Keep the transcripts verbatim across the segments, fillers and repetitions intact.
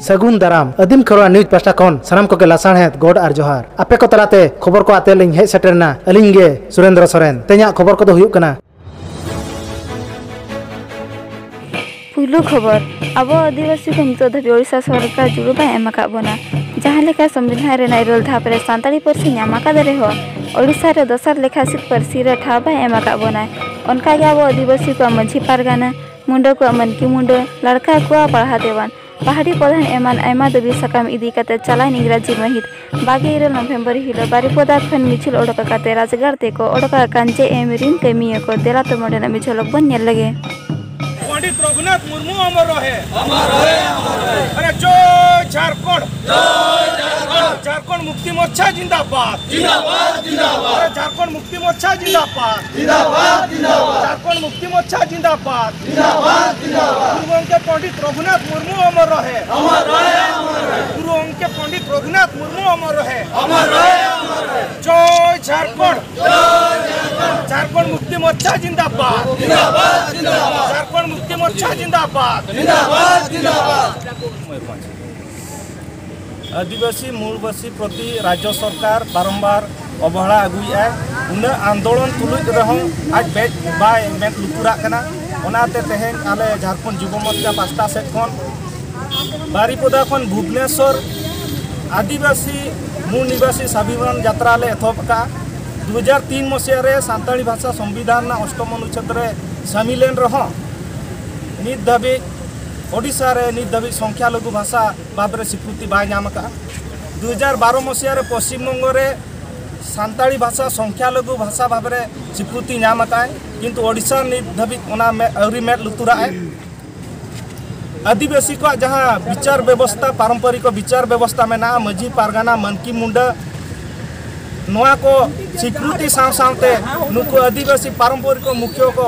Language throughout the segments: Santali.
ᱥᱟᱹᱜᱩᱱ ᱫᱟᱨᱟᱢ᱾ ᱟᱹᱫᱤᱢ ᱠᱷᱮᱨᱣᱟᱲ ᱱᱤᱭᱩᱡᱽ ᱯᱟᱦᱴᱟ ᱠᱷᱚᱱ ᱥᱟᱱᱟᱢ ᱠᱚᱜᱮ ᱞᱟᱥᱟᱲᱦᱮᱫ ᱜᱚᱰ ᱟᱨ ᱡᱚᱦᱟᱨ᱾ ᱟᱯᱮ ᱠᱚ ᱛᱟᱞᱟᱛᱮ ᱠᱷᱚᱵᱚᱨ ᱠᱚ ᱟᱛᱮ ᱞᱤᱧ ᱦᱮᱡ ᱥᱮᱴᱮᱨ ᱮᱱᱟ, ᱟᱹᱞᱤᱧ ᱜᱮ ᱥᱩᱨᱮᱱᱫᱨᱚ ᱥᱚᱨᱮᱱ᱾ ᱛᱮᱦᱮᱧᱟᱜ ᱠᱷᱚᱵᱚᱨ ᱠᱚᱫᱚ ᱦᱩᱭᱩᱜ ᱠᱟᱱᱟ᱾ ᱯᱩᱭᱞᱩ ᱠᱷᱚᱵᱚᱨ, ᱟᱵᱚ ᱟᱹᱫᱤᱵᱟᱹᱥᱤ ᱠᱚ ᱱᱤᱛᱚᱜ ᱫᱷᱟᱹᱵᱤᱡ ᱳᱰᱤᱥᱟ ᱥᱚᱨᱠᱟᱨ ᱡᱩᱲᱩ ᱵᱟᱭ ᱮᱢ ᱟᱠᱟᱫ ᱵᱚᱱᱟ᱾ ᱡᱟᱦᱟᱸ ᱞᱮᱠᱟ ᱥᱚᱝᱵᱤᱫᱷᱟᱱ ᱨᱮᱱᱟᱜ ᱤᱨᱟᱹᱞ ᱫᱷᱟᱯ ᱨᱮ ᱥᱟᱱᱛᱟᱲᱤ ᱯᱟᱹᱨᱥᱤ ᱧᱟᱢ ᱟᱠᱟᱫ ᱨᱮᱦᱚᱸ, ᱳᱰᱤᱥᱟ ᱨᱮ ᱫᱚᱥᱟᱨ ᱞᱮᱠᱷᱟ ᱥᱤᱫ ᱯᱟᱹᱨᱥᱤ ᱨᱮ ᱴᱷᱟᱶ ᱵᱟᱭ ᱮᱢ ᱟᱠᱟᱫ ᱵᱚᱱᱟᱭ᱾ ᱚᱱᱠᱟᱜᱮ ᱟᱵᱚ ᱟᱹᱫᱤᱵᱟᱹᱥᱤ ᱠᱚᱣᱟᱜ ᱢᱟᱹᱡᱷᱤ ᱯᱟᱨᱜᱟᱱᱟ, ᱢᱩᱱᱰᱟᱹ ᱠᱚᱣᱟᱜ ᱢᱟᱹᱱᱠᱤ ᱢᱩᱱᱰᱟᱹ, ᱞᱟᱲᱠᱟ ᱠᱚᱣᱟᱜ ᱯᱟᱲᱦᱟ ᱫᱮᱣᱟᱱ, ᱯᱟᱦᱟᱲᱤ ᱯᱨᱚᱫᱷᱟᱱ ᱮᱢᱟᱱ ᱟᱭᱢᱟ ᱫᱟᱹᱵᱤ ᱥᱟᱠᱟᱢ ᱤᱫᱤ ᱠᱟᱛᱮ ᱪᱟᱞᱟᱣᱮᱱ ᱤᱝᱨᱟᱡᱤ ᱢᱟᱹᱦᱤᱛ ᱵᱟᱜᱮ ᱤᱨᱟᱹᱞ ᱱᱚᱵᱷᱮᱢᱵᱚᱨ ᱦᱤᱞᱳᱜ ᱵᱟᱨᱤᱯᱚᱫᱟ ᱠᱷᱚᱱ ᱢᱤᱪᱷᱤᱞ ᱚᱰᱚᱠ ᱠᱟᱛᱮ ᱨᱟᱡᱽᱜᱟᱲ ᱛᱮᱠᱚ ᱚᱰᱚᱠ ᱟᱠᱟᱱ ᱡᱮ ᱮᱢ ᱨᱤᱱ ᱠᱟᱹᱢᱤᱭᱟᱹ ᱠᱚ᱾ ᱫᱮᱞᱟ ᱛᱚ ᱱᱚᱰᱮᱱᱟᱜ ᱢᱤᱫ ᱡᱷᱚᱞᱚᱠ ᱵᱚᱱ ᱧᱮᱞ ᱞᱮᱜᱮ᱾ पंडित रघुनाथ मुर्मू अमर रहे। अरे जय झारखंड। झारखंड मुक्ति मोर्चा जिंदाबाद। जिंदाबाद, जिंदाबाद। अरे झारखंड मुक्ति मोर्चा जिंदाबाद। जिंदाबाद, जिंदाबाद। झारखंड मुक्ति मोर्चा जिंदाबाद। जिंदाबाद, जिंदाबाद। गुरु गोंके पंडित रघुनाथ मुर्मू अमर रहे। अमर रहे, अमर रहे। गुरु गोंके पंडित रघुनाथ मुर्मू अमर रहे। अमर रहे, अमर रहे। जय झारखंड। झारखंड मुक्ति मोर्चा जिंदाबाद। जिंदाबाद, जिंदाबाद। झारखंड मुक्ति मोर्चा जिंदाबाद। जिंदाबाद, जिंदाबाद। ᱟᱹᱫᱤᱵᱟᱹᱥᱤ ᱢᱩᱞᱵᱟᱹᱥᱤ ᱯᱨᱚᱛᱤ ᱨᱟᱡᱽᱡᱚ ᱥᱚᱨᱠᱟᱨ ᱵᱟᱨᱚᱢᱵᱟᱨ ᱚᱵᱚᱦᱮᱲᱟ ᱟᱹᱜᱩᱭᱮᱫᱼᱟᱭ᱾ ᱩᱱᱟᱹᱜ ᱟᱱᱫᱳᱞᱚᱱ ᱛᱩᱞᱩᱡ ᱨᱮᱦᱚᱸ ᱟᱡ ᱵᱮᱡ ᱵᱟᱭ ᱢᱮᱫ ᱞᱩᱛᱩᱨᱟᱜ ᱠᱟᱱᱟ᱾ ᱚᱱᱟᱛᱮ ᱛᱮᱦᱮᱧ ᱟᱞᱮ ᱡᱷᱟᱲᱠᱷᱚᱸᱰ ᱡᱩᱵᱚ ᱢᱳᱨᱪᱟ ᱯᱟᱥᱴᱟ ᱥᱮᱫ ᱠᱷᱚᱱ ᱵᱟᱨᱤᱯᱚᱫᱟ ᱠᱷᱚᱱ ᱵᱷᱩᱵᱽᱱᱮᱥᱚᱨ ᱟᱹᱫᱤᱵᱟᱹᱥᱤ ᱢᱩᱞ ᱱᱤᱵᱟᱥᱤ ᱥᱟᱵᱷᱤᱢᱟᱱ ᱡᱟᱛᱨᱟ ᱞᱮ ᱮᱛᱚᱦᱚᱵ ᱟᱠᱟᱫᱼᱟ᱾ ᱫᱩ ᱦᱟᱡᱟᱨ ᱛᱤᱱ ᱢᱚᱥᱤᱦᱟ ᱨᱮ ᱥᱟᱱᱛᱟᱲᱤ ᱵᱷᱟᱥᱟ ᱥᱚᱝᱵᱤᱫᱷᱟᱱ ᱨᱮᱱᱟᱜ ᱚᱥᱴᱚᱢ ᱚᱱᱩᱪᱷᱮᱫ ᱨᱮ ᱥᱟᱹᱢᱤᱞ ᱮᱱ ᱨᱮᱦᱚᱸ, ᱱᱤᱛ ᱫᱷᱟᱹᱵᱤᱡ ᱳᱰᱤᱥᱟ ᱨᱮ ᱱᱤᱛ ᱫᱷᱟᱹᱵᱤᱡ ᱥᱚᱝᱠᱷᱭᱟ ᱞᱚᱜᱷᱩ ᱵᱷᱟᱥᱟ ᱵᱟᱵᱽ ᱨᱮ ᱥᱤᱠᱨᱤᱛᱤ ᱵᱟᱭ ᱧᱟᱢ ᱟᱠᱟᱫᱼᱟ᱾ ᱫᱩ ᱦᱟᱡᱟᱨ ᱵᱟᱨᱚ ᱢᱚᱥᱤᱦᱟ ᱨᱮ ᱯᱚᱥᱪᱤᱢ ᱵᱚᱝᱜᱚ ᱨᱮ ᱥᱟᱱᱛᱟᱲᱤ ᱵᱷᱟᱥᱟ ᱥᱚᱝᱠᱷᱭᱟ ᱞᱚᱜᱷᱩ ᱵᱷᱟᱥᱟ ᱵᱷᱟᱵᱽ ᱨᱮ ᱥᱤᱠᱨᱤᱛᱤ ᱧᱟᱢ ᱟᱠᱟᱫᱼᱟᱭ, ᱠᱤᱱᱛᱩ ᱳᱰᱤᱥᱟ ᱱᱤᱛ ᱫᱷᱟᱹᱵᱤᱡ ᱚᱱᱟ ᱢᱮ-, ᱟᱹᱣᱨᱤ ᱢᱮᱫ ᱞᱩᱛᱩᱨᱟᱜ ᱟᱭ᱾ ᱟᱹᱫᱤᱵᱟᱹᱥᱤ ᱠᱚᱣᱟᱜ ᱡᱟᱦᱟᱸ ᱵᱤᱪᱟᱨ ᱵᱮᱵᱚᱥᱛᱟ, ᱯᱟᱨᱚᱢᱯᱚᱨᱤᱠ ᱵᱤᱪᱟᱨ ᱵᱮᱵᱚᱥᱛᱟ ᱢᱮᱱᱟᱜᱼᱟ, ᱢᱟᱹᱡᱷᱤ ᱯᱟᱨᱜᱟᱱᱟ, ᱢᱟᱹᱱᱠᱤ ᱢᱩᱱᱰᱟᱹ, ᱱᱚᱣᱟ ᱠᱚ ᱥᱤᱠᱨᱤᱛᱤ ᱥᱟᱶ ᱥᱟᱶᱛᱮ ᱱᱩᱠᱩ ᱟᱹᱫᱤᱵᱟᱹᱥᱤ ᱯᱟᱨᱚᱢᱯᱚᱨᱤᱠ ᱢᱩᱠᱷᱤᱭᱟᱹ ᱠᱚ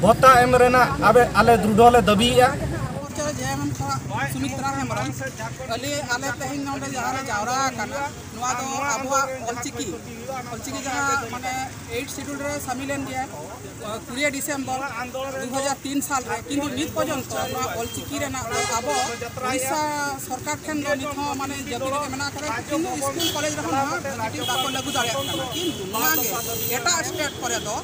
ᱵᱷᱚᱛᱟ ᱮᱢ ᱨᱮᱱᱟᱜ ᱟᱵᱮ-, ᱟᱞᱮ ᱫᱨᱩᱰᱷᱚ ᱞᱮ ᱫᱟᱹᱵᱤᱭᱮᱫᱼᱟ᱾ ᱥᱩᱢᱤᱛᱨᱟ ᱦᱮᱢᱵᱨᱚᱢ᱾ ᱟᱞᱮ, ᱟᱞᱮ ᱛᱮᱦᱮᱧ ᱱᱚᱰᱮ ᱡᱟᱦᱟᱸ ᱞᱮ ᱡᱟᱣᱨᱟ ᱟᱠᱟᱱᱟ, ᱱᱚᱣᱟ ᱫᱚ ᱟᱵᱚᱣᱟᱜ ᱚᱞᱪᱤᱠᱤ, ᱚᱞᱪᱤᱠᱤ ᱡᱟᱦᱟᱸ ᱢᱟᱱᱮ ᱮᱭᱤᱴ ᱥᱤᱰᱩᱞ ᱨᱮ ᱥᱟᱢᱤᱞ ᱮᱱ ᱜᱮᱭᱟ, ᱠᱩᱲᱤᱭᱟ ᱰᱤᱥᱮᱢᱵᱚᱨ ᱫᱩ ᱦᱟᱡᱟᱨ ᱛᱤᱱ ᱥᱟᱞ ᱨᱮ, ᱠᱤᱱᱛᱩ ᱱᱤᱛ ᱯᱚᱨᱡᱚᱱᱛᱚ ᱱᱚᱣᱟ ᱚᱞᱪᱤᱠᱤ ᱨᱮᱱᱟᱜ ᱫᱚ ᱟᱵᱚ ᱩᱲᱤᱥᱥᱟ ᱥᱚᱨᱠᱟᱨ ᱴᱷᱮᱱ ᱫᱚ ᱱᱤᱛ ᱦᱚᱸ ᱢᱟᱱᱮ ᱡᱟᱹᱵᱤ ᱨᱮᱜᱮ ᱢᱮᱱᱟᱜ ᱟᱠᱟᱫᱟ, ᱠᱤᱱᱛᱩ ᱥᱠᱩᱞ ᱠᱚᱞᱮᱡᱽ ᱨᱮᱦᱚᱸ ᱱᱚᱣᱟ ᱵᱷᱟᱹᱜᱤ ᱴᱷᱤᱠ ᱵᱟᱠᱚ ᱞᱟᱹᱜᱩ ᱫᱟᱲᱮᱭᱟᱜ ᱠᱟᱱᱟ᱾ ᱠᱤᱱᱛᱩ ᱱᱚᱣᱟ ᱜᱮ ᱮᱴᱟᱜ ᱥᱴᱮᱴ ᱠᱚᱨᱮ ᱫᱚ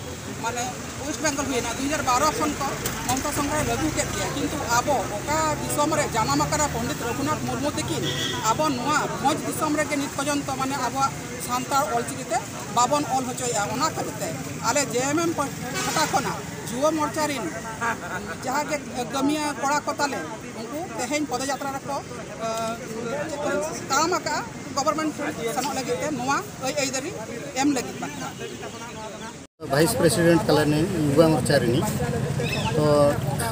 ᱢᱟᱱᱮ ᱳᱭᱮᱥᱴ ᱵᱮᱝᱜᱚᱞ ᱦᱩᱭᱱᱟ, ᱫᱩ ᱦᱟᱡᱟᱨ ᱵᱟᱨᱚ ᱠᱷᱚᱱ ᱠᱚ ᱢᱚᱢᱚᱛᱟ ᱥᱚᱨᱠᱟᱨᱮ ᱞᱟᱹᱜᱩ ᱠᱮᱫ ᱜᱮᱭᱟ, ᱠᱤᱱᱛᱩ ᱟᱵᱚ ᱚᱠᱟ ᱫᱤᱥᱚᱢ ᱨᱮ ᱡᱟᱱᱟᱢ ᱟᱠᱟᱱᱟ ᱯᱚᱱᱰᱤᱛ ᱨᱚᱜᱷᱩᱱᱟᱛᱷ ᱢᱩᱨᱢᱩ ᱛᱤᱠᱤᱱ, ᱟᱵᱚ ᱱᱚᱣᱟ ᱵᱷᱚᱸᱡᱽ ᱫᱤᱥᱚᱢ ᱨᱮᱜᱮ ᱱᱤᱛ ᱯᱚᱨᱡᱚᱱᱛᱚ ᱢᱟᱱᱮ ᱟᱵᱚᱣᱟᱜ ᱥᱟᱱᱛᱟᱲ ᱚᱞᱪᱤᱠᱤ ᱛᱮ ᱵᱟᱵᱚᱱ ᱚᱞ ᱦᱚᱪᱚᱭᱮᱫᱼᱟ᱾ ᱚᱱᱟ ᱠᱷᱟᱹᱛᱤᱨ ᱛᱮ ᱟᱞᱮ ᱡᱮ ᱮᱢ ᱮᱢ ᱯᱟᱦᱴᱟ ᱠᱷᱚᱱᱟᱜ ᱡᱩᱣᱟᱹ ᱢᱳᱨᱪᱟ ᱨᱤᱱ ᱡᱟᱦᱟᱸ ᱜᱮ ᱠᱟᱹᱢᱤᱭᱟᱹ ᱠᱚᱲᱟ ᱠᱚ ᱛᱟᱞᱮ, ᱩᱱᱠᱩ ᱛᱮᱦᱮᱧ ᱯᱚᱫᱚᱡᱟᱛᱨᱟ ᱨᱮᱠᱚ, ᱮ, ᱪᱮᱫ ᱠᱚ ᱛᱟᱲᱟᱢ ᱟᱠᱟᱫᱼᱟ, ᱜᱚᱵᱷᱚᱨᱱᱢᱮᱱᱴ ᱥᱮᱱᱚᱜ ᱞᱟᱹᱜᱤᱫ ᱛᱮ ᱱᱚᱣᱟ ᱟᱹᱭ ᱟᱹᱭᱫᱟᱹᱨᱤ ᱮᱢ ᱞᱟᱹᱜᱤᱫ ᱵᱟᱠᱷᱨᱟ᱾ ᱵᱷᱟᱭᱤᱥ ᱯᱨᱮᱥᱤᱰᱮᱱᱴ ᱠᱟᱱᱟᱞᱤᱧ ᱭᱩᱵᱟ ᱢᱳᱨᱪᱟ ᱨᱤᱱᱤᱡ᱾ ᱛᱚ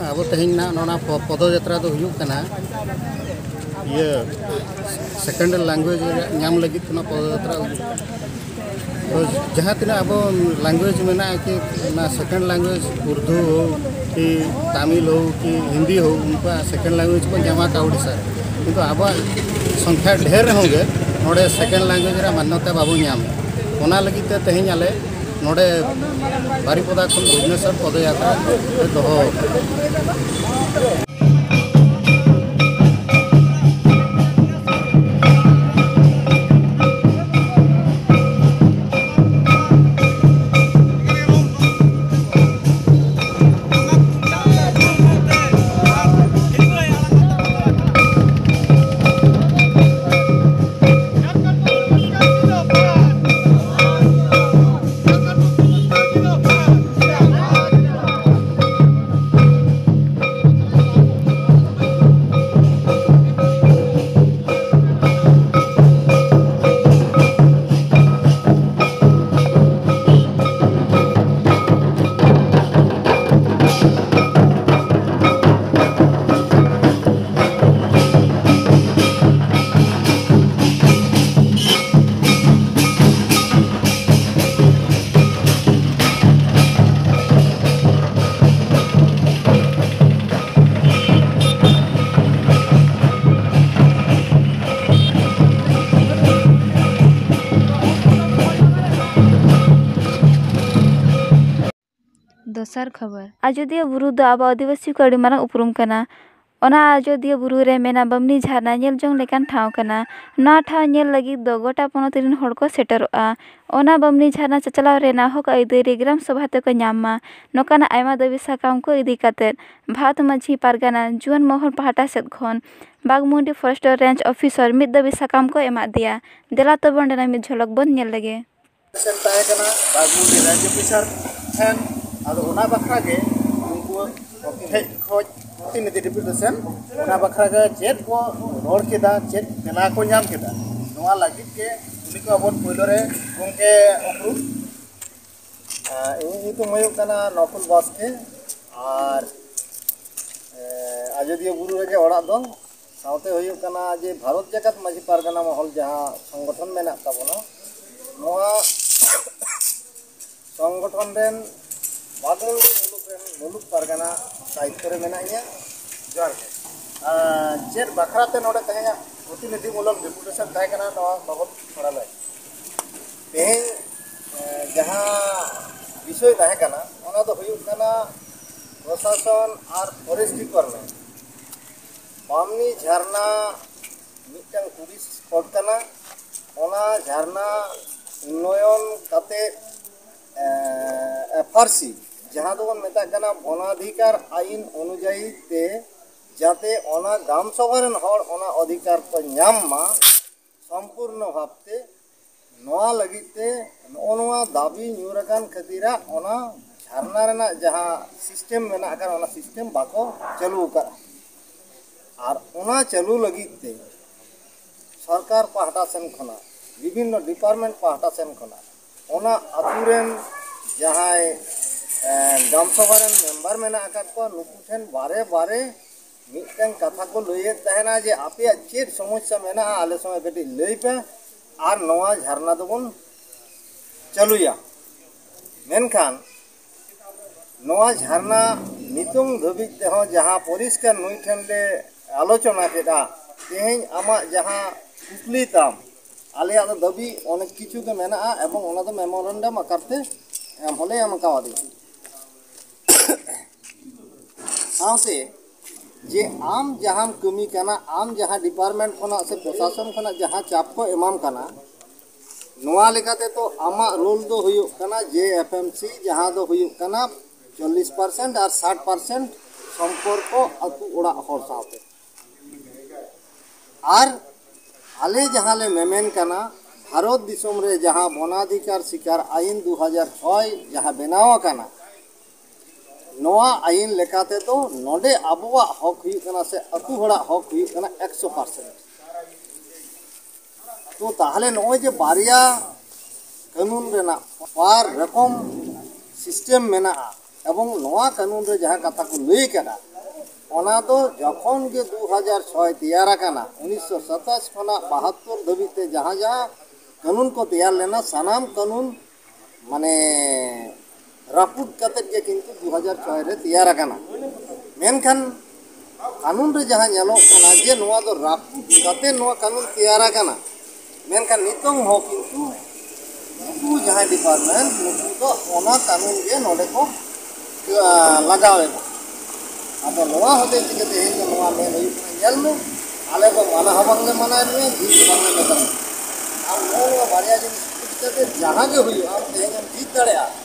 ᱟᱵᱚ ᱛᱮᱦᱮᱧ ᱱᱟᱜ ᱱᱚᱣᱟ ᱯᱚ-, ᱯᱚᱫᱚ ᱡᱟᱛᱨᱟ ᱫᱚ ᱦᱩᱭᱩᱜ ᱠᱟᱱᱟ ᱤᱭᱟᱹ ᱥᱮᱠᱮᱱᱰ ᱞᱮᱝᱜᱩᱭᱮᱡᱽ ᱨᱮᱭᱟᱜ ᱧᱟᱢ ᱞᱟᱹᱜᱤᱫ ᱛᱮ ᱱᱚᱣᱟ ᱯᱚᱫᱚ ᱡᱟᱛᱨᱟ ᱦᱩᱭᱩᱜ ᱠᱟᱱᱟ᱾ ᱛᱚ ᱡᱟᱦᱟᱸ ᱛᱤᱱᱟᱹᱜ ᱟᱵᱚ ᱞᱮᱝᱜᱩᱭᱮᱡᱽ ᱢᱮᱱᱟᱜᱼᱟ, ᱠᱤ ᱚᱱᱟ ᱥᱮᱠᱮᱱᱰ ᱞᱮᱝᱜᱩᱭᱮᱡᱽ ᱩᱨᱫᱩ ᱦᱳ, ᱠᱤ ᱛᱟᱢᱤᱞ ᱦᱳ, ᱠᱤ ᱦᱤᱱᱫᱤ ᱦᱳ, ᱩᱱᱠᱩᱣᱟᱜ ᱥᱮᱠᱮᱱᱰ ᱞᱮᱝᱜᱩᱭᱮᱡᱽ ᱠᱚ ᱧᱟᱢᱟ ᱠᱟ ᱩᱲᱤᱥᱥᱟ ᱨᱮ, ᱠᱤᱱᱛᱩ ᱟᱵᱚᱣᱟᱜ ᱥᱚᱝᱠᱷᱟ ᱰᱷᱮᱨ ᱨᱮᱦᱚᱸ ᱜᱮ ᱱᱚᱰᱮ ᱥᱮᱠᱮᱱᱰ ᱞᱮᱝᱜᱩᱭᱮᱡᱽ ᱨᱮᱭᱟᱜ ᱢᱟᱱᱱᱚᱛᱟ ᱵᱟᱵᱚ ᱧᱟᱢ᱾ ᱚᱱᱟ ᱞᱟᱹᱜᱤᱫ ᱛᱮ ᱛᱮᱦᱮᱧ ᱟᱞᱮ ᱱᱚᱰᱮ ᱵᱟᱨᱤᱯᱚᱫᱟ ᱠᱷᱚᱱ ᱵᱷᱩᱵᱽᱱᱮᱥᱚᱨ ᱯᱚᱫᱚᱭᱟᱛᱨᱟ ᱞᱮ ᱫᱚᱦᱚ ᱟᱠᱟᱫᱟ᱾ ᱥᱟᱨ ᱠᱷᱚᱵᱚᱨ᱾ ᱟᱡᱚᱫᱤᱭᱟᱹ ᱵᱩᱨᱩ ᱫᱚ ᱟᱵᱚ ᱟᱹᱫᱤᱵᱟᱹᱥᱤ ᱠᱚ ᱟᱹᱰᱤ ᱢᱟᱨᱟᱝ ᱩᱯᱨᱩᱢ ᱠᱟᱱᱟ᱾ ᱚᱱᱟ ᱟᱡᱚᱫᱤᱭᱟᱹ ᱵᱩᱨᱩ ᱨᱮ ᱢᱮᱱᱟᱜ ᱵᱟᱢᱱᱤ ᱡᱷᱟᱨᱱᱟ ᱧᱮᱞ ᱡᱚᱝ ᱞᱮᱠᱟᱱ ᱴᱷᱟᱶ ᱠᱟᱱᱟ᱾ ᱱᱚᱣᱟ ᱴᱷᱟᱶ ᱧᱮᱞ ᱞᱟᱹᱜᱤᱫ ᱫᱚ ᱜᱚᱴᱟ ᱯᱚᱱᱚᱛ ᱨᱮᱱ ᱦᱚᱲ ᱠᱚ ᱥᱮᱴᱮᱨᱚᱜᱼᱟ᱾ ᱚᱱᱟ ᱵᱟᱢᱱᱤ ᱡᱷᱟᱨᱱᱟ ᱪᱟᱪᱞᱟᱣ ᱨᱮᱱᱟᱜ ᱦᱚᱠ ᱟᱹᱭᱫᱟᱹᱨᱤ ᱜᱨᱟᱢ ᱥᱚᱵᱷᱟ ᱛᱮᱠᱚ ᱧᱟᱢ ᱢᱟ, ᱱᱚᱝᱠᱟᱱᱟᱜ ᱟᱭᱢᱟ ᱫᱟᱹᱵᱤ ᱥᱟᱠᱟᱢ ᱠᱚ ᱤᱫᱤ ᱠᱟᱛᱮ ᱵᱷᱟᱨᱚᱛ ᱢᱟᱹᱡᱷᱤ ᱯᱟᱨᱜᱟᱱᱟ ᱡᱩᱣᱟᱹᱱ ᱢᱚᱦᱚᱞ ᱯᱟᱦᱴᱟ ᱥᱮᱫ ᱠᱷᱚᱱ ᱵᱟᱜᱽᱢᱩᱱᱰᱤ ᱯᱷᱚᱨᱮᱥᱴ ᱨᱮᱧᱡᱽ ᱚᱯᱷᱤᱥᱟᱨ ᱢᱤᱫ ᱫᱟᱹᱵᱤ ᱥᱟᱠᱟᱢ ᱠᱚ ᱮᱢᱟᱫ ᱫᱮᱭᱟ᱾ ᱫᱮᱞᱟ ᱛᱚᱵᱮ ᱚᱸᱰᱮᱱᱟᱜ ᱢᱤᱫ ᱡᱷᱚᱞᱚᱠ ᱵᱚᱱ ᱧᱮᱞ ᱞᱮᱜᱮ᱾ ᱥᱮᱱ ᱛᱟᱦᱮᱸ ᱠᱟᱱᱟ ᱵᱟᱜᱽᱢᱩᱱᱰᱤ ᱨᱮᱧᱡᱽ ᱚᱯᱷᱤᱥᱟᱨ ᱴᱷᱮᱱ᱾ ᱟᱫᱚ ᱚᱱᱟ ᱵᱟᱠᱷᱨᱟ ᱜᱮ ᱩᱱᱠᱩ ᱴᱷᱮᱡ ᱠᱷᱚᱡ ᱯᱨᱚᱛᱤᱱᱤᱫᱷᱤ ᱰᱮᱯᱩᱴᱮᱥᱚᱱ ᱚᱱᱟ ᱵᱟᱠᱷᱨᱟ ᱜᱮ ᱪᱮᱫ ᱠᱚ ᱨᱚᱲ ᱠᱮᱫᱟ, ᱪᱮᱫ ᱛᱮᱞᱟ ᱠᱚ ᱧᱟᱢ ᱠᱮᱫᱟ, ᱱᱚᱣᱟ ᱞᱟᱹᱜᱤᱫ ᱜᱮ ᱩᱱᱤ ᱠᱚ ᱟᱵᱚ ᱯᱳᱭᱞᱳ ᱨᱮ ᱜᱚᱢᱠᱮ ᱩᱯᱨᱩᱢ᱾ ᱟᱨ ᱤᱧᱟᱹᱜ ᱧᱩᱛᱩᱢ ᱦᱩᱭᱩᱜ ᱠᱟᱱᱟ ᱱᱚᱠᱩᱞ ᱵᱟᱥᱠᱮ᱾ ᱟᱨ ᱮ, ᱟᱡᱚᱫᱤᱭᱟᱹ ᱵᱩᱨᱩ ᱨᱮᱜᱮ ᱚᱲᱟᱜ ᱫᱚ᱾ ᱥᱟᱶᱛᱮ ᱦᱩᱭᱩᱜ ᱠᱟᱱᱟ ᱡᱮ ᱵᱷᱟᱨᱚᱛ ᱡᱟᱠᱟᱛ ᱢᱟᱹᱡᱷᱤ ᱯᱟᱨᱜᱟᱱᱟ ᱢᱚᱦᱚᱞ ᱡᱟᱦᱟᱸ ᱥᱚᱝᱜᱚᱴᱷᱚᱱ ᱢᱮᱱᱟᱜ ᱛᱟᱵᱚᱱᱟ, ᱱᱚᱣᱟ ᱥᱚᱝᱜᱚᱴᱷᱚᱱ ᱨᱮᱱ ᱵᱟᱫᱚᱞ ᱢᱩᱞᱩᱠ ᱨᱮᱱ ᱢᱩᱞᱩᱠ ᱯᱟᱨᱜᱟᱱᱟ ᱫᱟᱭᱤᱛᱛᱚ ᱨᱮ ᱢᱮᱱᱟᱜ ᱤᱧᱟ᱾ ᱡᱚᱦᱟᱨ ᱜᱮ᱾ ᱟᱨ ᱪᱮᱫ ᱵᱟᱠᱷᱨᱟ ᱛᱮ ᱱᱚᱰᱮ ᱛᱮᱦᱮᱧᱟᱜ ᱯᱨᱚᱛᱤᱱᱤᱫᱷᱤ ᱢᱩᱞᱚᱠ ᱰᱮᱯᱩᱴᱮᱥᱚᱱ ᱛᱟᱦᱮᱸ ᱠᱟᱱᱟ, ᱱᱚᱣᱟ ᱵᱟᱵᱚᱫ ᱛᱷᱚᱲᱟ ᱞᱟᱹᱭ᱾ ᱛᱮᱦᱮᱧ ᱮ, ᱡᱟᱦᱟᱸ ᱵᱤᱥᱚᱭ ᱛᱟᱦᱮᱸ ᱠᱟᱱᱟ, ᱚᱱᱟ ᱫᱚ ᱦᱩᱭᱩᱜ ᱠᱟᱱᱟ ᱯᱨᱚᱥᱟᱥᱚᱱ ᱟᱨ ᱯᱷᱚᱨᱮᱥᱴ ᱰᱤᱯᱟᱨᱴᱢᱮᱱᱴ ᱵᱟᱢᱱᱤ ᱡᱷᱟᱨᱱᱟ ᱢᱤᱫᱴᱟᱝ ᱴᱩᱨᱤᱥᱴ ᱥᱯᱚᱴ ᱠᱟᱱᱟ᱾ ᱚᱱᱟ ᱡᱷᱟᱨᱱᱟ ᱩᱱᱱᱚᱭᱚᱱ ᱠᱟᱛᱮ ᱮᱯᱷᱟᱨᱥᱤ, ᱡᱟᱦᱟᱸ ᱫᱚᱵᱚᱱ ᱢᱮᱛᱟᱜ ᱠᱟᱱᱟ ᱵᱚᱱᱟᱫᱷᱤᱠᱟᱨ ᱟᱭᱤᱱ ᱚᱱᱩᱡᱟᱭᱤ ᱛᱮ, ᱡᱟᱛᱮ ᱚᱱᱟ ᱜᱨᱟᱢ ᱥᱚᱵᱷᱟ ᱨᱮᱱ ᱦᱚᱲ ᱚᱱᱟ ᱚᱫᱷᱤᱠᱟᱨ ᱠᱚ ᱧᱟᱢ ᱢᱟ ᱥᱚᱢᱯᱩᱨᱱᱚ ᱵᱷᱟᱵᱽᱛᱮ, ᱱᱚᱣᱟ ᱞᱟᱹᱜᱤᱫ ᱛᱮ ᱱᱚᱜᱼᱚ ᱱᱚᱣᱟ ᱫᱟᱹᱵᱤ ᱧᱩᱨ ᱟᱠᱟᱱ ᱠᱷᱟᱹᱛᱤᱨᱟᱜ ᱚᱱᱟ ᱡᱷᱟᱨᱱᱟ ᱨᱮᱱᱟᱜ ᱡᱟᱦᱟᱸ ᱥᱤᱥᱴᱮᱢ ᱢᱮᱱᱟᱜ ᱟᱠᱟᱫ, ᱚᱱᱟ ᱥᱤᱥᱴᱮᱢ ᱵᱟᱠᱚ ᱪᱟᱹᱞᱩ ᱟᱠᱟᱫᱼᱟ᱾ ᱟᱨ ᱚᱱᱟ ᱪᱟᱹᱞᱩ ᱞᱟᱹᱜᱤᱫ ᱛᱮ ᱥᱚᱨᱠᱟᱨ ᱯᱟᱦᱴᱟ ᱥᱮᱱ ᱠᱷᱚᱱᱟᱜ, ᱵᱤᱵᱷᱤᱱᱱᱚ ᱰᱤᱯᱟᱨᱴᱢᱮᱱᱴ ᱯᱟᱦᱴᱟ ᱥᱮᱱ ᱠᱷᱚᱱᱟᱜ, ᱚᱱᱟ ᱟᱹᱛᱩ ᱨᱮᱱ ᱡᱟᱦᱟᱸᱭ ᱮ, ᱜᱨᱟᱢ ᱥᱚᱵᱷᱟ ᱨᱮᱱ ᱢᱮᱢᱵᱟᱨ ᱢᱮᱱᱟᱜ ᱟᱠᱟᱫ ᱠᱚᱣᱟ, ᱱᱩᱠᱩ ᱴᱷᱮᱱ ᱵᱟᱨᱮ ᱵᱟᱨᱮ ᱢᱤᱫᱴᱟᱝ ᱠᱟᱛᱷᱟ ᱠᱚ ᱞᱟᱹᱭᱮᱫ ᱛᱟᱦᱮᱱᱟ ᱡᱮ, ᱟᱯᱮᱭᱟᱜ ᱪᱮᱫ ᱥᱚᱢᱚᱥᱥᱟ ᱢᱮᱱᱟᱜᱼᱟ, ᱟᱞᱮ ᱥᱚᱸᱜᱮ ᱠᱟᱹᱴᱤᱡ ᱞᱟᱹᱭ ᱯᱮ, ᱟᱨ ᱱᱚᱣᱟ ᱡᱷᱟᱨᱱᱟ ᱫᱚᱵᱚᱱ ᱪᱟᱹᱞᱩᱭᱟ᱾ ᱢᱮᱱᱠᱷᱟᱱ ᱱᱚᱣᱟ ᱡᱷᱟᱨᱱᱟ ᱱᱤᱛᱚᱝ ᱫᱷᱟᱹᱵᱤᱡ ᱛᱮᱦᱚᱸ ᱡᱟᱦᱟᱸ ᱯᱚᱨᱤᱥᱠᱟᱨ ᱱᱩᱭ ᱴᱷᱮᱱ ᱞᱮ ᱟᱞᱳᱪᱚᱱᱟ ᱠᱮᱫᱟ, ᱛᱮᱦᱮᱧ ᱟᱢᱟᱜ ᱡᱟᱦᱟᱸ ᱠᱩᱠᱞᱤ ᱛᱟᱢ, ᱟᱞᱮᱭᱟᱜ ᱫᱚ ᱫᱟᱹᱵᱤ ᱚᱱᱮᱠ ᱠᱤᱪᱷᱩ ᱜᱮ ᱢᱮᱱᱟᱜᱼᱟ ᱮᱵᱚᱝ ᱚᱱᱟ ᱫᱚ ᱢᱮᱢᱳᱨᱮᱱᱰᱟᱢ ᱟᱠᱟᱨ ᱛᱮ ᱮᱢ ᱦᱚᱸᱞᱮ ᱮᱢ ᱠᱟᱣᱫᱮᱭᱟ᱾ ᱥᱟᱶᱛᱮ ᱡᱮ ᱟᱢ ᱡᱟᱦᱟᱸᱢ ᱠᱟᱹᱢᱤ ᱠᱟᱱᱟ, ᱟᱢ ᱡᱟᱦᱟᱸ ᱰᱤᱯᱟᱨᱴᱢᱮᱱᱴ ᱠᱷᱚᱱᱟᱜ ᱥᱮ ᱯᱨᱚᱥᱟᱥᱚᱱ ᱠᱷᱚᱱᱟᱜ ᱡᱟᱦᱟᱸ ᱪᱟᱯ ᱠᱚ ᱮᱢᱟᱢ ᱠᱟᱱᱟ, ᱱᱚᱣᱟ ᱞᱮᱠᱟᱛᱮ ᱛᱚ ᱟᱢᱟᱜ ᱨᱳᱞ ᱫᱚ ᱦᱩᱭᱩᱜ ᱠᱟᱱᱟ ᱡᱮ ᱮᱯᱷ ᱮᱢ ᱥᱤ, ᱡᱟᱦᱟᱸ ᱫᱚ ᱦᱩᱭᱩᱜ ᱠᱟᱱᱟ ᱪᱚᱞᱞᱤᱥ ᱯᱟᱨᱥᱮᱱᱴ ᱟᱨ ᱥᱟᱴ ᱯᱟᱨᱥᱮᱱᱴ ᱥᱚᱢᱯᱚᱨᱠᱚ ᱟᱹᱛᱩ ᱚᱲᱟᱜ ᱦᱚᱲ ᱥᱟᱶᱛᱮ᱾ ᱟᱨ ᱟᱞᱮ ᱡᱟᱦᱟᱸ ᱞᱮ ᱢᱮᱢᱮᱱ ᱠᱟᱱᱟ, ᱵᱷᱟᱨᱚᱛ ᱫᱤᱥᱚᱢ ᱨᱮ ᱡᱟᱦᱟᱸ ᱵᱚᱱᱟᱫᱷᱤᱠᱟᱨ ᱥᱤᱠᱟᱨ ᱟᱭᱤᱱ ᱫᱩ ᱦᱟᱡᱟᱨ ᱪᱷᱚᱭ ᱡᱟᱦᱟᱸ ᱵᱮᱱᱟᱣ ᱟᱠᱟᱱᱟ, ᱱᱚᱣᱟ ᱟᱭᱤᱱ ᱞᱮᱠᱟ ᱛᱮᱫᱚ ᱱᱚᱰᱮ ᱟᱵᱚᱣᱟᱜ ᱦᱚᱠ ᱦᱩᱭᱩᱜ ᱠᱟᱱᱟ ᱥᱮ ᱟᱹᱛᱩ ᱦᱚᱲᱟᱜ ᱦᱚᱠ ᱦᱩᱭᱩᱜ ᱠᱟᱱᱟ ᱮᱠᱥᱚ ᱯᱟᱨᱥᱮᱱᱴ᱾ ᱛᱚ ᱛᱟᱦᱚᱞᱮ ᱱᱚᱜᱼᱚᱭ ᱡᱮ ᱵᱟᱨᱭᱟ ᱠᱟᱹᱱᱩᱱ ᱨᱮᱱᱟᱜ ᱵᱟᱨ ᱨᱚᱠᱚᱢ ᱥᱤᱥᱴᱮᱢ ᱢᱮᱱᱟᱜᱼᱟ, ᱮᱵᱚᱝ ᱱᱚᱣᱟ ᱠᱟᱹᱱᱩᱱ ᱨᱮ ᱡᱟᱦᱟᱸ ᱠᱟᱛᱷᱟ ᱠᱚ ᱞᱟᱹᱭ ᱠᱟᱫᱟ, ᱚᱱᱟ ᱫᱚ ᱡᱚᱠᱷᱚᱱ ᱜᱮ ᱫᱩ ᱦᱟᱡᱟᱨ ᱪᱷᱚᱭ ᱛᱮᱭᱟᱨ ᱟᱠᱟᱱᱟ, ᱩᱱᱤᱥᱥᱚ ᱥᱟᱛᱟᱥ ᱠᱷᱚᱱᱟᱜ ᱵᱟᱦᱟᱛᱛᱚᱨ ᱫᱷᱟᱹᱵᱤᱡ ᱛᱮ ᱡᱟᱦᱟᱸ ᱡᱟᱦᱟᱸ ᱠᱟᱹᱱᱩᱱ ᱠᱚ ᱛᱮᱭᱟᱨ ᱞᱮᱱᱟ, ᱥᱟᱱᱟᱢ ᱠᱟᱹᱱᱩᱱ ᱢᱟᱱᱮ ᱨᱟᱹᱯᱩᱫ ᱠᱟᱛᱮᱫ ᱜᱮ ᱠᱤᱱᱛᱩ ᱫᱩ ᱦᱟᱡᱟᱨ ᱪᱷᱚᱭ ᱨᱮ ᱛᱮᱭᱟᱨ ᱟᱠᱟᱱᱟ᱾ ᱢᱮᱱᱠᱷᱟᱱ ᱠᱟᱹᱱᱩᱱ ᱨᱮ ᱡᱟᱦᱟᱸ ᱧᱮᱞᱚᱜ ᱠᱟᱱᱟ ᱡᱮ ᱱᱚᱣᱟ ᱫᱚ ᱨᱟᱹᱯᱩᱫ ᱠᱟᱛᱮ ᱱᱚᱣᱟ ᱠᱟᱹᱱᱩᱱ ᱛᱮᱭᱟᱨ ᱟᱠᱟᱱᱟ, ᱢᱮᱱᱠᱷᱟᱱ ᱱᱤᱛᱚᱝ ᱦᱚᱸ ᱠᱤᱱᱛᱩ ᱱᱩᱠᱩ ᱡᱟᱦᱟᱸᱭ ᱰᱤᱯᱟᱨᱴᱢᱮᱱᱴ, ᱱᱩᱠᱩ ᱫᱚ ᱚᱱᱟ ᱠᱟᱹᱱᱩᱱ ᱜᱮ ᱱᱚᱰᱮ ᱠᱚ, ᱟᱸ, ᱞᱟᱜᱟᱣ ᱮᱫᱟ᱾ ᱟᱫᱚ ᱱᱚᱣᱟ ᱦᱚᱛᱮᱡ ᱛᱮᱜᱮ ᱛᱮᱦᱮᱧ ᱫᱚ ᱱᱚᱣᱟ ᱢᱮᱱ ᱦᱩᱭᱩᱜ ᱠᱟᱱᱟ, ᱧᱮᱞ ᱢᱮ, ᱟᱞᱮ ᱫᱚ ᱢᱟᱱᱟ ᱦᱚᱸ ᱵᱟᱝᱞᱮ ᱢᱟᱱᱟᱭᱮᱫ ᱢᱮᱭᱟ, ᱡᱤᱛ ᱦᱚᱸ ᱵᱟᱝᱞᱮ ᱢᱮᱛᱟᱢ ᱠᱟᱱᱟ᱾ ᱟᱢ ᱱᱚᱜᱼᱚ ᱱᱚᱣᱟ ᱵᱟᱨᱭᱟ ᱡᱤᱱᱤᱥ ᱤᱫᱤ ᱠᱟᱛᱮ ᱡᱟᱦᱟᱸ ᱜᱮ ᱦᱩᱭᱩᱜᱼᱟ, ᱟᱢ ᱛᱮᱦᱮᱧ ᱮᱢ ᱡᱤᱛ ᱫᱟᱲᱮᱭᱟᱜᱼᱟ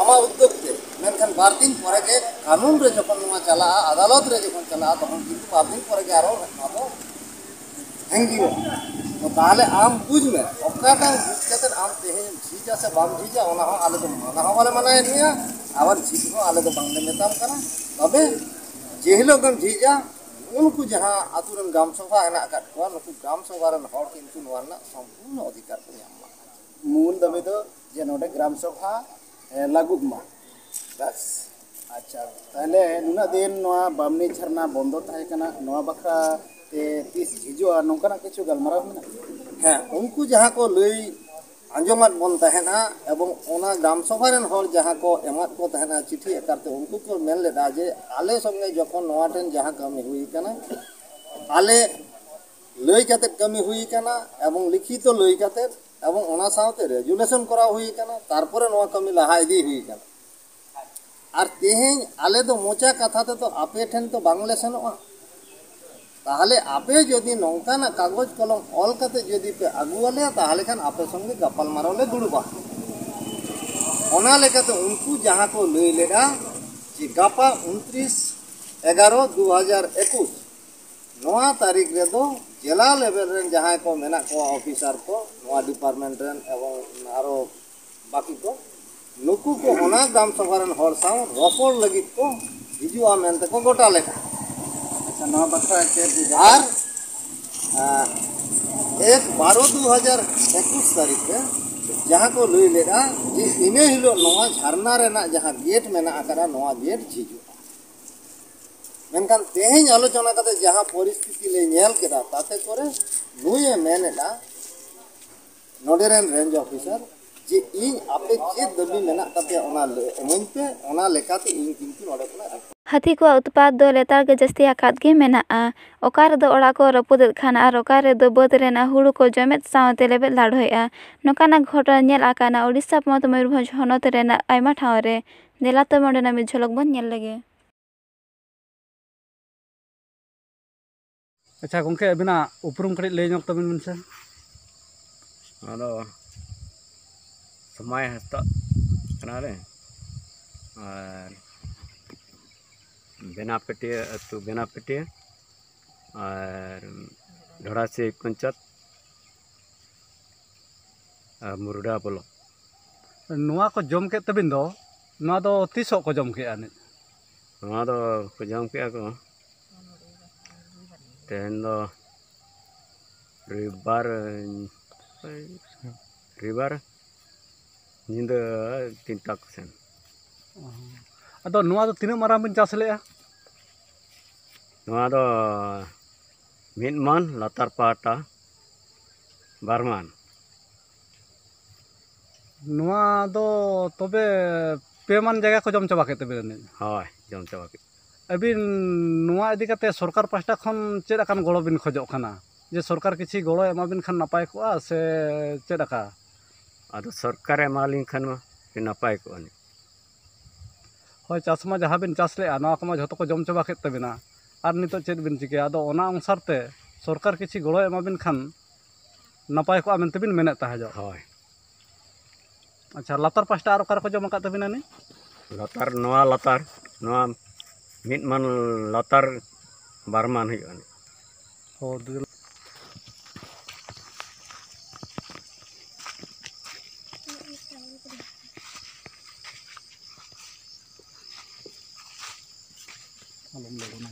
ᱟᱢᱟᱜ ᱩᱫᱽᱫᱳᱜᱽ ᱛᱮ, ᱢᱮᱱᱠᱷᱟᱱ ᱵᱟᱨ ᱫᱤᱱ ᱯᱚᱨᱮ ᱜᱮ ᱠᱟᱹᱱᱩᱱ ᱨᱮ ᱡᱚᱠᱷᱚᱱ ᱱᱚᱣᱟ ᱪᱟᱞᱟᱜᱼᱟ, ᱟᱫᱟᱞᱚᱛ ᱨᱮ ᱡᱚᱠᱷᱚᱱ ᱪᱟᱞᱟᱜᱼᱟ, ᱛᱚᱠᱷᱚᱱ ᱠᱤᱱᱛᱩ ᱵᱟᱨ ᱫᱤᱱ ᱯᱚᱨᱮ ᱜᱮ ᱟᱨᱚ ᱱᱚᱣᱟ ᱫᱚ ᱦᱮᱸ ᱜᱤᱨᱟᱹ᱾ ᱛᱚ ᱛᱟᱦᱚᱞᱮ ᱟᱢ ᱵᱩᱡᱽ ᱢᱮ, ᱚᱠᱟᱴᱟᱜ ᱵᱩᱡᱽ ᱠᱟᱛᱮᱫ ᱟᱢ ᱛᱮᱦᱮᱧ ᱮᱢ ᱡᱷᱤᱡᱟ ᱥᱮ ᱵᱟᱢ ᱡᱷᱤᱡᱟ, ᱚᱱᱟ ᱦᱚᱸ ᱟᱞᱮ ᱫᱚ ᱢᱟᱱᱟ ᱦᱚᱸ ᱵᱟᱞᱮ ᱢᱟᱱᱟᱭᱮᱫ ᱢᱮᱭᱟ, ᱟᱵᱟᱨ ᱡᱷᱤᱡ ᱦᱚᱸ ᱟᱞᱮ ᱫᱚ ᱵᱟᱝᱞᱮ ᱢᱮᱛᱟᱢ ᱠᱟᱱᱟ᱾ ᱛᱚᱵᱮ ᱡᱮ ᱦᱤᱞᱳᱜ ᱜᱮᱢ ᱡᱷᱤᱡᱟ, ᱩᱱᱠᱩ ᱡᱟᱦᱟᱸ ᱟᱛᱳ ᱨᱮᱱ ᱜᱨᱟᱢ ᱥᱚᱵᱷᱟ ᱦᱮᱱᱟᱜ ᱟᱠᱟᱫ ᱠᱚᱣᱟ, ᱱᱩᱠᱩ ᱜᱨᱟᱢ ᱥᱚᱵᱷᱟ ᱨᱮᱱ ᱦᱚᱲ ᱠᱤᱱᱛᱩ ᱱᱚᱣᱟ ᱨᱮᱱᱟᱜ ᱥᱚᱢᱯᱩᱨᱱᱚ ᱚᱫᱷᱤᱠᱟᱨ ᱠᱚ ᱧᱟᱢ ᱢᱟ᱾ ᱢᱩᱞ ᱫᱟᱹᱵᱤ ᱫᱚ ᱡᱮ ᱱᱚᱰᱮ ᱜᱨᱟᱢ ᱥᱚᱵᱷᱟ, ᱮ, ᱞᱟᱹᱜᱩᱜ ᱢᱟ, ᱵᱟᱥ᱾ ᱟᱪᱪᱷᱟ, ᱛᱟᱦᱚᱞᱮ ᱱᱩᱱᱟᱹᱜ ᱫᱤᱱ ᱱᱚᱣᱟ ᱵᱟᱢᱱᱤ ᱡᱷᱟᱨᱱᱟ ᱵᱚᱱᱫᱚ ᱛᱟᱦᱮᱸ ᱠᱟᱱᱟ, ᱱᱚᱣᱟ ᱵᱟᱠᱷᱨᱟ ᱛᱮ ᱛᱤᱥ ᱡᱷᱤᱡᱚᱜᱼᱟ, ᱱᱚᱝᱠᱟᱱᱟᱜ ᱠᱤᱪᱷᱩ ᱜᱟᱞᱢᱟᱨᱟᱣ ᱢᱮᱱᱟᱜᱼᱟ? ᱦᱮᱸ, ᱩᱱᱠᱩ ᱡᱟᱦᱟᱸ ᱠᱚ ᱞᱟᱹᱭ ᱟᱸᱡᱚᱢᱟᱫ ᱵᱚᱱ ᱛᱟᱦᱮᱱᱟ, ᱮᱵᱚᱝ ᱚᱱᱟ ᱜᱨᱟᱢ ᱥᱚᱵᱷᱟ ᱨᱮᱱ ᱦᱚᱲ ᱡᱟᱦᱟᱸ ᱠᱚ ᱮᱢᱟᱫ ᱠᱚ ᱛᱟᱦᱮᱱᱟ ᱪᱤᱴᱷᱤ ᱟᱠᱟᱨ ᱛᱮ, ᱩᱱᱠᱩ ᱠᱚ ᱢᱮᱱ ᱞᱮᱫᱟ ᱡᱮ ᱟᱞᱮ ᱥᱚᱸᱜᱮ ᱡᱚᱠᱷᱚᱱ ᱱᱚᱣᱟ ᱴᱷᱮᱱ ᱡᱟᱦᱟᱸ ᱠᱟᱹᱢᱤ ᱦᱩᱭ ᱠᱟᱱᱟ, ᱟᱞᱮ ᱞᱟᱹᱭ ᱠᱟᱛᱮᱫ ᱠᱟᱹᱢᱤ ᱦᱩᱭ ᱠᱟᱱᱟ, ᱮᱵᱚᱝ ᱞᱤᱠᱷᱤᱛᱚ ᱞᱟᱹᱭ ᱠᱟᱛᱮᱫ, ᱮᱵᱚᱝ ᱚᱱᱟ ᱥᱟᱶᱛᱮ ᱨᱮᱡᱩᱞᱮᱥᱚᱱ ᱠᱚᱨᱟᱣ ᱦᱩᱭ ᱠᱟᱱᱟ, ᱛᱟᱨᱯᱚᱨᱮ ᱱᱚᱣᱟ ᱠᱟᱹᱢᱤ ᱞᱟᱦᱟ ᱤᱫᱤ ᱦᱩᱭ ᱠᱟᱱᱟ᱾ ᱟᱨ ᱛᱮᱦᱮᱧ ᱟᱞᱮ ᱫᱚ ᱢᱚᱪᱟ ᱠᱟᱛᱷᱟ ᱛᱮᱫᱚ ᱟᱯᱮ ᱴᱷᱮᱱ ᱫᱚ ᱵᱟᱝᱞᱮ ᱥᱮᱱᱚᱜᱼᱟ᱾ ᱛᱟᱦᱚᱞᱮ ᱟᱯᱮ ᱡᱩᱫᱤ ᱱᱚᱝᱠᱟᱱᱟᱜ ᱠᱟᱜᱚᱡᱽ ᱠᱚᱞᱚᱢ ᱚᱞ ᱠᱟᱛᱮ ᱡᱩᱫᱤ ᱯᱮ ᱟᱹᱜᱩᱣᱟᱞᱮᱭᱟ, ᱛᱟᱦᱚᱞᱮ ᱠᱷᱟᱱ ᱟᱯᱮ ᱥᱚᱸᱜᱮ ᱜᱟᱯᱟᱞᱢᱟᱨᱟᱣ ᱞᱮ ᱫᱩᱲᱩᱵᱟ᱾ ᱚᱱᱟ ᱞᱮᱠᱟᱛᱮ ᱩᱱᱠᱩ ᱡᱟᱦᱟᱸ ᱠᱚ ᱞᱟᱹᱭ ᱞᱮᱫᱼᱟ ᱡᱮ ᱜᱟᱯᱟ ᱩᱱᱛᱨᱤᱥ ᱮᱜᱟᱨᱚ ᱫᱩ ᱦᱟᱡᱟᱨ ᱮᱠᱩᱥ, ᱱᱚᱣᱟ ᱛᱟᱹᱨᱤᱠᱷ ᱨᱮᱫᱚ ᱡᱮᱞᱟ ᱞᱮᱵᱮᱞ ᱨᱮᱱ ᱡᱟᱦᱟᱸᱭ ᱠᱚ ᱢᱮᱱᱟᱜ ᱠᱚᱣᱟ, ᱚᱯᱷᱤᱥᱟᱨ ᱠᱚ, ᱱᱚᱣᱟ ᱰᱤᱯᱟᱨᱴᱢᱮᱱᱴ ᱨᱮᱱ ᱮᱵᱚᱝ ᱟᱨᱚ ᱵᱟᱹᱠᱤ ᱠᱚ, ᱱᱩᱠᱩ ᱠᱚ ᱚᱱᱟ ᱜᱨᱟᱢ ᱥᱚᱵᱷᱟ ᱨᱮᱱ ᱦᱚᱲ ᱥᱟᱶ ᱨᱚᱯᱚᱲ ᱞᱟᱹᱜᱤᱫ ᱠᱚ ᱦᱤᱡᱩᱜᱼᱟ ᱢᱮᱱᱛᱮ ᱠᱚ ᱜᱚᱴᱟ ᱞᱮᱫᱟ᱾ ᱟᱪᱪᱷᱟ, ᱱᱚᱣᱟ ᱵᱟᱠᱷᱨᱟ ᱪᱮᱫ ᱵᱤᱱ ᱟᱨ ᱟᱸ, ᱮᱠ ᱵᱟᱨᱚ ᱫᱩ ᱦᱟᱡᱟᱨ ᱮᱠᱩᱥ ᱛᱟᱹᱨᱤᱠᱷ ᱨᱮ ᱡᱟᱦᱟᱸ ᱠᱚ ᱞᱟᱹᱭ ᱞᱮᱫᱟ ᱡᱮ ᱤᱱᱟᱹ ᱦᱤᱞᱳᱜ ᱱᱚᱣᱟ ᱡᱷᱟᱨᱱᱟ ᱨᱮᱱᱟᱜ ᱡᱟᱦᱟᱸ ᱜᱮᱴ ᱢᱮᱱᱟᱜ ᱟᱠᱟᱫᱟ, ᱱᱚᱣᱟ ᱜᱮᱴ ᱡᱷᱤᱡᱚᱜᱼᱟ᱾ ᱢᱮᱱᱠᱷᱟᱱ ᱛᱮᱦᱮᱧ ᱟᱞᱳᱪᱚᱱᱟ ᱠᱟᱛᱮ ᱡᱟᱦᱟᱸ ᱯᱚᱨᱤᱥᱛᱷᱤᱛᱤ ᱞᱮ ᱧᱮᱞ ᱠᱮᱫᱟ, ᱛᱟᱛᱮ ᱠᱚᱨᱮ ᱱᱩᱭᱮ ᱢᱮᱱ ᱮᱫᱟ, ᱱᱚᱰᱮ ᱨᱮᱱ ᱨᱮᱧᱡᱽ ᱚᱯᱷᱤᱥᱟᱨ, ᱡᱮ ᱤᱧ ᱟᱯᱮ ᱪᱮᱫ ᱫᱟᱹᱵᱤ ᱢᱮᱱᱟᱜ ᱛᱟᱯᱮᱭᱟ ᱚᱱᱟ ᱞᱟᱹᱭ ᱤᱢᱟᱹᱧ ᱯᱮ, ᱚᱱᱟ ᱞᱮᱠᱟᱛᱮ ᱤᱧ ᱠᱤᱱᱛᱩ ᱱᱚᱰᱮ ᱠᱷᱚᱱᱟᱜ ᱨᱤᱯᱳᱨᱴ᱾ ᱦᱟᱹᱛᱤ ᱠᱚᱣᱟᱜ ᱩᱛᱯᱟᱛ ᱫᱚ ᱞᱮᱛᱟᱲ ᱜᱮ ᱡᱟᱹᱥᱛᱤ ᱟᱠᱟᱫ ᱜᱮ ᱢᱮᱱᱟᱜᱼᱟ᱾ ᱚᱠᱟ ᱨᱮᱫᱚ ᱚᱲᱟᱜ ᱠᱚ ᱨᱟᱹᱯᱩᱫᱮᱫ ᱠᱷᱟᱱ ᱟᱨ ᱚᱠᱟ ᱨᱮᱫᱚ ᱵᱟᱹᱫᱽ ᱨᱮᱱᱟᱜ ᱦᱩᱲᱩ ᱠᱚ ᱡᱚᱢᱮᱫ ᱥᱟᱶᱛᱮ ᱞᱮᱵᱮᱫ ᱞᱟᱰᱷᱚᱭᱮᱫᱼᱟ᱾ ᱱᱚᱝᱠᱟᱱᱟᱜ ᱜᱷᱚᱴᱚᱱᱟ ᱧᱮᱞ ᱟᱠᱟᱱᱟ ᱳᱰᱤᱥᱟ ᱯᱚᱱᱚᱛ ᱢᱚᱭᱩᱨᱵᱷᱚᱸᱡᱽ ᱦᱚᱱᱚᱛ ᱨᱮᱱᱟᱜ ᱟᱭᱢᱟ ᱴᱷᱟᱶ ᱨᱮ᱾ ᱫᱮᱞᱟ ᱛᱚᱵᱮ ᱚᱸᱰᱮᱱᱟᱜ ᱢᱤᱫ ᱡᱷᱚᱞᱚᱠ ᱵᱚᱱ ᱧᱮᱞ ᱞᱮᱜᱮ᱾ ᱟᱪᱪᱷᱟ ᱜᱚᱢᱠᱮ, ᱟᱹᱵᱤᱱᱟᱜ ᱩᱯᱨᱩᱢ ᱠᱟᱹᱴᱤᱡ ᱞᱟᱹᱭ ᱧᱚᱜ ᱛᱟᱵᱤᱱ ᱵᱤᱱ ᱥᱮ᱾ ᱚᱱᱟ ᱫᱚ ᱥᱚᱢᱟᱭ ᱦᱟᱸᱥᱫᱟ ᱠᱟᱱᱟᱞᱮ, ᱟᱨ ᱵᱮᱱᱟᱯᱟᱹᱴᱤᱭᱟᱹ ᱟᱹᱛᱩ, ᱵᱮᱱᱟᱯᱟᱹᱴᱤᱭᱟᱹ, ᱟᱨ ᱰᱷᱚᱲᱟᱥᱤ ᱯᱚᱧᱪᱟᱭᱮᱛ, ᱟᱨ ᱢᱩᱨᱰᱟ ᱵᱞᱚᱠ᱾ ᱱᱚᱣᱟ ᱠᱚ ᱡᱚᱢ ᱠᱮᱫ ᱛᱟᱹᱵᱤᱱ ᱫᱚ, ᱱᱚᱣᱟ ᱫᱚ ᱛᱤᱥᱚᱜ ᱠᱚ ᱡᱚᱢ ᱠᱮᱫᱼᱟ ᱱᱤᱡ? ᱱᱚᱣᱟ ᱫᱚ ᱠᱚ ᱡᱚᱢ ᱠᱮᱫᱼᱟ ᱠᱚ ᱛᱮᱦᱮᱧ ᱫᱚ ᱨᱚᱵᱤᱵᱟᱨ, ᱨᱚᱵᱤᱵᱟᱨ ᱧᱤᱫᱟᱹ ᱛᱤᱱᱴᱟ ᱠᱚ ᱥᱮᱱ᱾ ᱟᱫᱚ ᱱᱚᱣᱟ ᱫᱚ ᱛᱤᱱᱟᱹᱜ ᱢᱟᱨᱟᱝ ᱵᱤᱱ ᱪᱟᱥ ᱞᱮᱜᱼᱟ? ᱱᱚᱣᱟ ᱫᱚ ᱢᱤᱫ ᱢᱟᱱ, ᱞᱟᱛᱟᱨ ᱯᱟᱦᱴᱟ ᱵᱟᱨ ᱢᱟᱱ᱾ ᱱᱚᱣᱟ ᱫᱚ ᱛᱚᱵᱮ ᱯᱮ ᱢᱟᱱ ᱡᱟᱭᱜᱟ ᱠᱚ ᱡᱚᱢ ᱪᱟᱵᱟ ᱠᱮᱫ ᱛᱟᱵᱮᱱᱟ ᱱᱤᱡ? ᱦᱳᱭ, ᱡᱚᱢ ᱪᱟᱵᱟ ᱠᱮᱫ᱾ ᱟᱹᱵᱤᱱ ᱱᱚᱣᱟ ᱤᱫᱤ ᱠᱟᱛᱮ ᱥᱚᱨᱠᱟᱨ ᱯᱟᱦᱴᱟ ᱠᱷᱚᱱ ᱪᱮᱫ ᱟᱠᱟᱱ ᱜᱚᱲᱚ ᱵᱤᱱ ᱠᱷᱚᱡᱚᱜ ᱠᱟᱱᱟ? ᱡᱮ ᱥᱚᱨᱠᱟᱨ ᱠᱤᱪᱷᱤ ᱜᱚᱲᱚᱭ ᱮᱢᱟ ᱵᱤᱱ ᱠᱷᱟᱱ ᱱᱟᱯᱟᱭ ᱠᱚᱜᱼᱟ ᱥᱮ ᱪᱮᱫ ᱟᱠᱟ? ᱟᱫᱚ ᱥᱚᱨᱠᱟᱨᱮ ᱮᱢᱟ ᱞᱤᱧ ᱠᱷᱟᱱ ᱢᱟ ᱟᱹᱰᱤ ᱱᱟᱯᱟᱭ ᱠᱚᱜᱼᱟ ᱱᱤᱡ᱾ ᱦᱳᱭ, ᱪᱟᱥ ᱢᱟ ᱡᱟᱦᱟᱸ ᱵᱤᱱ ᱪᱟᱥ ᱞᱮᱜᱼᱟ, ᱱᱚᱣᱟ ᱠᱚᱢᱟ ᱡᱷᱚᱛᱚ ᱠᱚ ᱡᱚᱢ ᱪᱟᱵᱟ ᱠᱮᱫ ᱛᱟᱵᱤᱱᱟ᱾ ᱟᱨ ᱱᱤᱛᱚᱜ ᱪᱮᱫ ᱵᱤᱱ ᱪᱤᱠᱟᱹᱭᱟ? ᱟᱫᱚ ᱚᱱᱟ ᱚᱱᱩᱥᱟᱨ ᱛᱮ ᱥᱚᱨᱠᱟᱨ ᱠᱤᱪᱷᱤ ᱜᱚᱲᱚᱭ ᱮᱢᱟ ᱵᱤᱱ ᱠᱷᱟᱱ ᱱᱟᱯᱟᱭ ᱠᱚᱜᱼᱟ ᱢᱮᱱᱛᱮ ᱵᱤᱱ ᱢᱮᱱᱮᱫ ᱛᱟᱦᱮᱸᱫᱚᱜ᱾ ᱦᱳᱭ᱾ ᱟᱪᱪᱷᱟ, ᱞᱟᱛᱟᱨ ᱯᱟᱥᱴᱟ ᱟᱨ ᱚᱠᱟ ᱨᱮᱠᱚ ᱡᱚᱢ ᱟᱠᱟᱫ ᱛᱟᱹᱵᱤᱱᱟ ᱱᱤ? ᱞᱟᱛᱟᱨ, ᱱᱚᱣᱟ ᱞᱟᱛᱟᱨ, ᱱᱚᱣᱟ ᱢᱤᱫ ᱢᱟᱱ ᱞᱟᱛᱟᱨ ᱵᱟᱨ ᱢᱟᱱ ᱦᱩᱭᱩᱜᱼᱟ ᱱᱤ᱾ ᱦᱚ, ᱫᱩ- ᱟᱞᱚᱢ ᱞᱚᱜᱚᱱᱟ᱾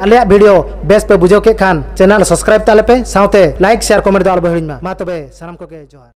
ᱟᱞᱮᱭᱟᱜ ᱵᱷᱤᱰᱤᱭᱳ ᱵᱮᱥ ᱯᱮ ᱵᱩᱡᱷᱟᱹᱣ ᱠᱮᱫ ᱠᱷᱟᱱ, ᱪᱮᱱᱮᱞ ᱥᱟᱵᱥᱠᱨᱟᱭᱤᱵ ᱛᱟᱞᱮ ᱯᱮ, ᱥᱟᱶᱛᱮ ᱞᱟᱭᱤᱠ, ᱥᱮᱭᱟᱨ, ᱠᱚᱢᱮᱱᱴ ᱫᱚ ᱟᱞᱚ ᱯᱮ ᱦᱤᱲᱤᱧ ᱢᱟ᱾ ᱢᱟ ᱛᱚᱵᱮ, ᱥᱟᱱᱟᱢ ᱠᱚᱜᱮ ᱡᱚᱦᱟᱨ᱾